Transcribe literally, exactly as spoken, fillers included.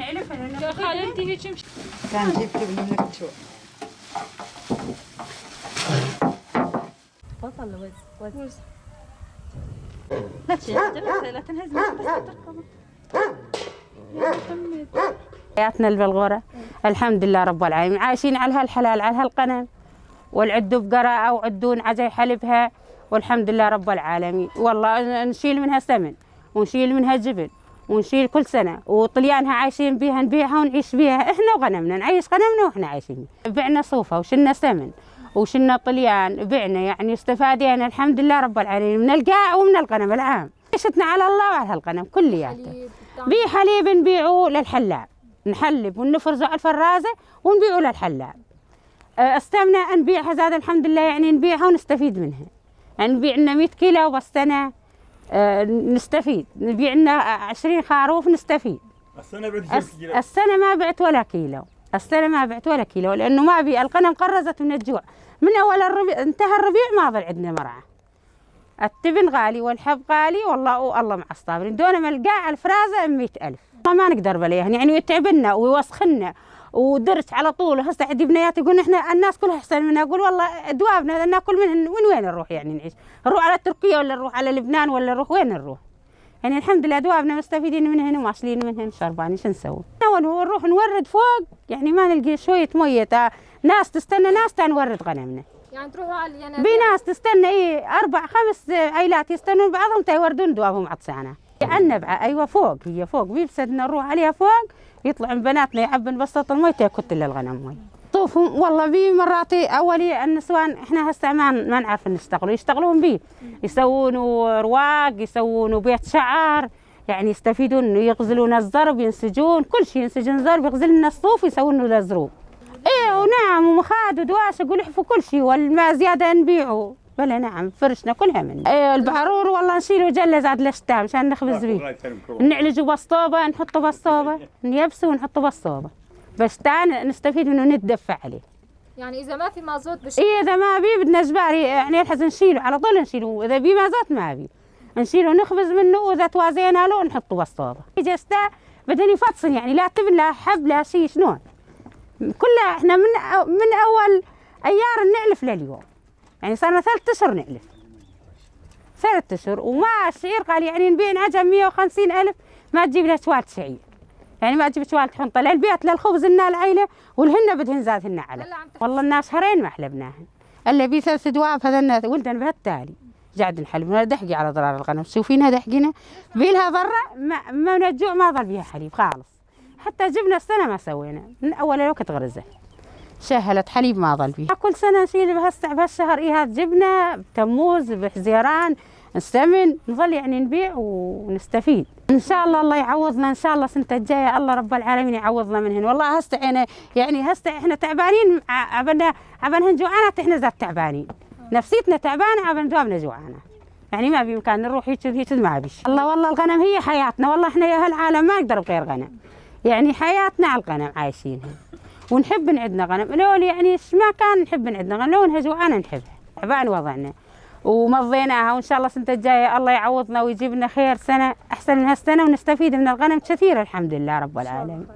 يا خالتي، هيك مش- كان جيب جبنة من الكتشوع. بطل وز، وز. وز. لا تشيل، لا تنهزني، بس تركض. يا محمد. حياتنا البلغورة. الحمد لله رب العالمين، عايشين على هالحلال، على هالقنم. والعدو بقراءة وعدون عجي حلبها. والحمد لله رب العالمين. والله ن-، نشيل منها سمن، ونشيل منها جبن، ونشيل كل سنة، وطليانها عايشين بيها، نبيعها ونعيش بيها، إحنا وغنمنا، نعيش غنمنا وإحنا عايشين. بعنا صوفة وشلنا سمن وشلنا طليان، بعنا، يعني، استفادينا الحمد لله رب العالمين من القاع ومن الغنم العام. عيشتنا على الله وعلى هالغنم كلياته. حليب، بتعمل بيه حليب نبيعه للحلاب، نحلب ونفرزه على الفرازة ونبيعه للحلاب. آه، استمنا نبيعها زاد الحمد لله، يعني نبيعها ونستفيد منها. يعني نبيع لنا مية كيلو بالسنة، آه، نستفيد. نبيع لنا عشرين خروف نستفيد. السنة بعت كم أس-، كيلو؟ السنة ما بعت ولا كيلو. السنة ما بعت ولا كيلو، لأنه ما بي، الغنم قرزت من الجوع. من أول الربيع، انتهى الربيع، ما ظل عندنا مرعى. التبن غالي والحب غالي، والله، والله مع الصابرين. دون ما القاع الفرازة مية ألف. ما نقدر بليهن، يعني، يتعبنا ويوسخنا ودرت على طول. هسه عندي بنيات يقولن: "احنا الناس كلها احسن منا". اقول: "والله دوابنا ناكل منهن، من وين نروح يعني نعيش؟ نروح على تركيا ولا نروح على لبنان ولا نروح وين نروح؟" يعني الحمد لله دوابنا مستفيدين منهن وماشلين منهن، شربانين، شو نسوي؟ نروح نورد فوق، يعني ما نلقي شوية مية، تا ناس تستنى ناس تا نورد غنمنا. يعني تروحوا على الينابيع؟ بي ناس تستنى، اي، اربع خمس عيلات يستنون بعضهم تا يوردون دوابهم عطسانة. عنا بع-، ايوه، فوق، هي فوق، بي بسدنا نروح عليها فوق، يطلعون بناتنا يعبن بسطة المي تا يكت للغنم مي. طوفهم والله، بي مرات اولي النسوان، احنا هسه ما، ما نعرف نشتغلوا، يشتغلون بي، يسوون رواق، يسوون بيت شعر، يعني يستفيدون انه يغزلون الزرب، ينسجون كل شي، ينسجون زرب، يغزلن الصوف، يسوون له زروب. ايه، ونعم، ومخاد ودواشق ولحف وكل شي، والما زيادة نبيعه. بلى، نعم، فرشنا كلها منه. ايه، البعرور والله نشيله جله زاد لشتا مشان نخبز بيه. نعلجه بالصوبة، نحطه بالصوبة، نيبسه ونحطه بالصوبة. بشتان نستفيد منه، نتدفع عليه. يعني إذا ما في مازوت بش- إيه، إذا ما بي بدنا جباري، يعني، الحز نشيله، على طول نشيله، إذا بي مازوت ما بي. نشيله، نخبز منه، وإذا توازينا له نحطه بالصوبة. إجا استا بدهن يفطسن، يعني، لا تبن، لا حب، لا شي، شنو؟ كلها إحنا من أو-، من أول أيار نعلف لليوم. يعني، صارنا ثلاث أشهر نعلف. ثلاث أشهر، وما الشعير قال، يعني، نبيع نعجة مية وخمسين ألف، ما تجيب لها شوال شعير. يعني، ما تجيب شوال حنطة، لا البيت، لا الخبز، لنا العيلة، والهن بدهن زادهن علف. هلا عم تحكي. والله الناس شهرين ما حلبناهن. الا بي ثلاث دواب، هذا الناس ولدن بهالتالي. قاعد نحلب، دحقي على ضرار الغنم، شوفينها دحقينها. بيلها ضرة، ما، ما من الجوع ما ظل بيها حليب خالص. حتى جبنة السنة ما سوينا، من أول الوقت غرزة. شهلت حليب ما ظل بيها. كل سنة نشيل بهالس-، بهالشهر إيهاد جبنة، بتموز، بحزيران، السمن، نظل يعني نبيع ونستفيد. إن شاء الله الله يعوضنا، إن شاء الله سنة الجاية الله رب العالمين يعوضنا منهن. والله هسه عينه، يعني هسه إحنا تعبانين، ع-، عبنا، عبنهن جوعانات، إحنا زاد تعبانين. نفسيتنا تعبانة، عبن دوامنا جوعانة. يعني ما بإمكان نروح هيك هيك، ما بيش. الله، والله الغنم هي حياتنا، والله إحنا يا هالعالم ما نقدر بغير غنم. يعني حياتنا على الغنم عايشينها. ونحب نعدنا غنم. لو يعني إيش ما كان نحب نعدنا غنم، لو إنها جوعانة نحبها. تعبان وضعنا. ومضيناها، وإن شاء الله السنة الجاية الله يعوضنا ويجيب لنا خير سنة أحسن من هالسنة، ونستفيد من الغنم كثير الحمد لله رب العالمين.